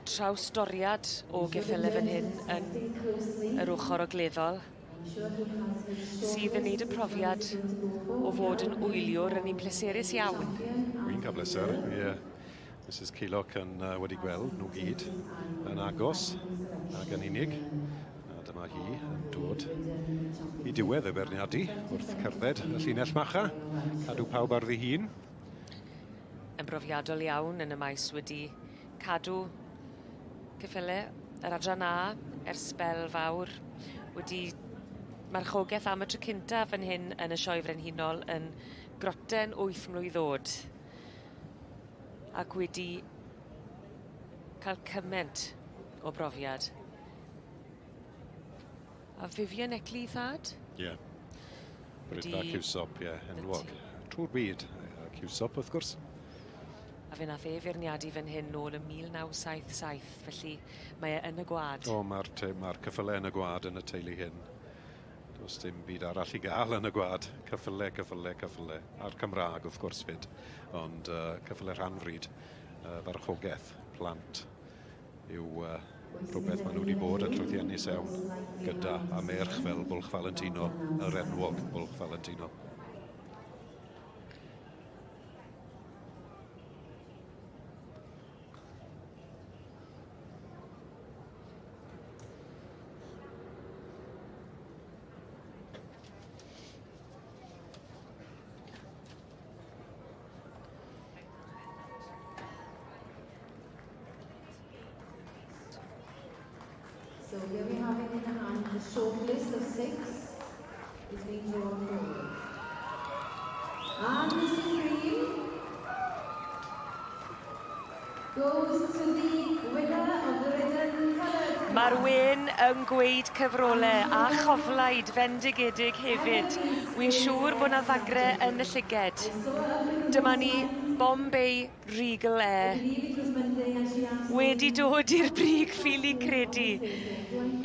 Trawsdoriad o geffyle fan hyn yn yr ochr ogleddol sydd yn neud y profiad o fod yn wyliwr yn un pleserus iawn. Wi'n cael bleser, ie. Yeah. Mrs Keylock yn uh, wedi gweld nhw gyd yn agos ac yn unig. A dyma hi yn dod i diwedd y beirniadu wrth cerdded y llinell macha, cadw pawb ar ddi-hun. Yn brofiadol iawn yn y maes wedi cadw ceffyle yr adran A ers sbel fawr, wedi marchogaeth am y tro cynta fan hyn yn y Sioe Frenhinol yn groten 8 mlwydd o'd ac wedi cael cyment o brofiad. A Vivian Eckley thad? Ie. Yeah. Brydfa Cewsop, ie, yeah, enwog. Trwy'r byd, Cewsop wrth gwrs. A fe nath e feirniadu fan hyn nôl ym 1977, felly mae e yn y gwlad. O, mae'r ma cyffyle yn y gwlad yn y teulu hyn. Does dim byd arall i gael yn y gwlad. Cyffyle, cyffyle, cyffyle. A'r Cymraeg, wrth gwrs, fyd. Ond uh, cyffyle rhanfryd, uh, farchogaeth, plant, yw uh, rhywbeth maen nhw wedi bod yn llwyddiannus iawn gyda a merch fel Bwlch Valentino, yr enwog Bwlch Valentino. So here we have it in hand, the short list of six is being drawn forward. And the Supreme goes to the winner of the ridden coloured. Mae'r wen yn gweud cyfrole a choflaid fendigedig hefyd. Wi'n siŵr bod 'na ddagre yn y llyged. Dyma ni, Bombay Regal Air wedi dod i'r brig ffili credu.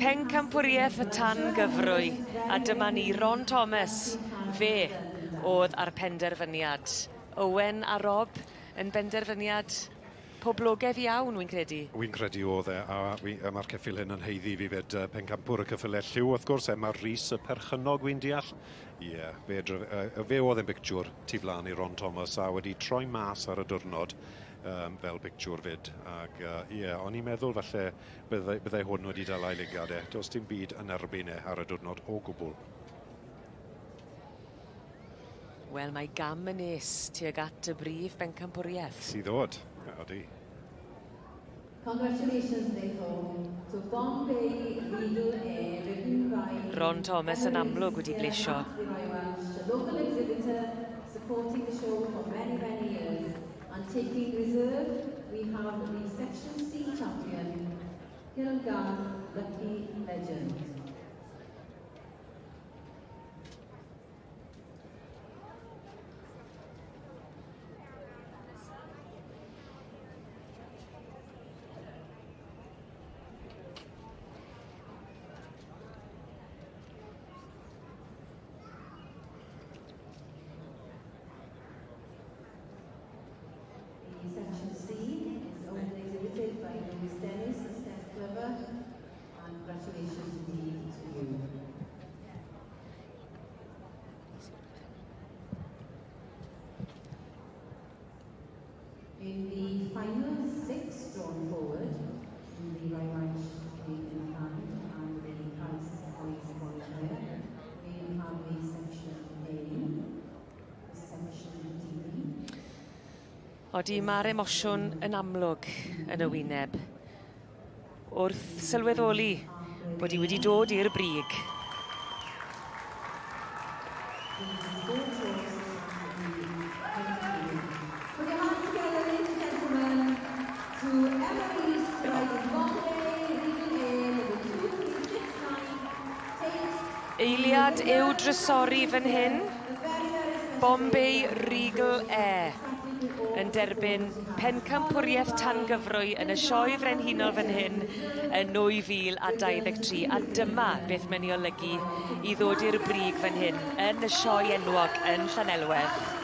Pencampwriaeth y tan gyfrwy a dyma ni Ron Thomas fe o'dd â'r penderfyniad. Owen a Rob yn benderfyniad poblogedd iawn wi'n credu. Wi'n credu o'dd e a wi a ma'r ceffyl hyn yn haeddu fi 'fyd yy pencampwr y ceffyle lliw wrth gwrs Emma Rees y perchennog wi'n deall. Ie fe dryf- yy fe o'dd e'n bictiwr tu flan i Ron Thomas a wedi troi mas ar y diwrnod yym fel pictiwr 'fyd ag yy ie o'n i'n meddwl falle byddai byddai hwn wedi dala ei lygad e. Do's dim byd yn erbyn e ar y diwrnod o gwbwl. Wel mae gam yn nes tuag at y brif bencampwriaeth. Sydd ddod, odi. Congratulations therefore to Bombay Regal Air ridden by Ron Thomas yn amlwg wedi blesio. The local exhibitor supporting the show for many many years and taking reserve we have the Section C champion Hilgarth Lucky Legend. The section C is owned and exhibited by Louis Dennis and Steph Glover. And congratulations indeed to you. In the final six drawn forward, in the right match in the hand and the price points qualifier, we have the section A, the section D. Odi, mae'r emosiwn yn amlwg yn y wyneb. Wrth sylweddoli bod hi wedi dod i'r brig. Eiliad yw drysori fan hyn. Bombay Regal Air yn derbyn pencampwriaeth tangyfrwy yn y Sioe Frenhinol fan hyn yn 2023 a dyma beth mae'n ei olygu i ddod i'r brig fan hyn yn y sioe enwog yn Llanelwedd.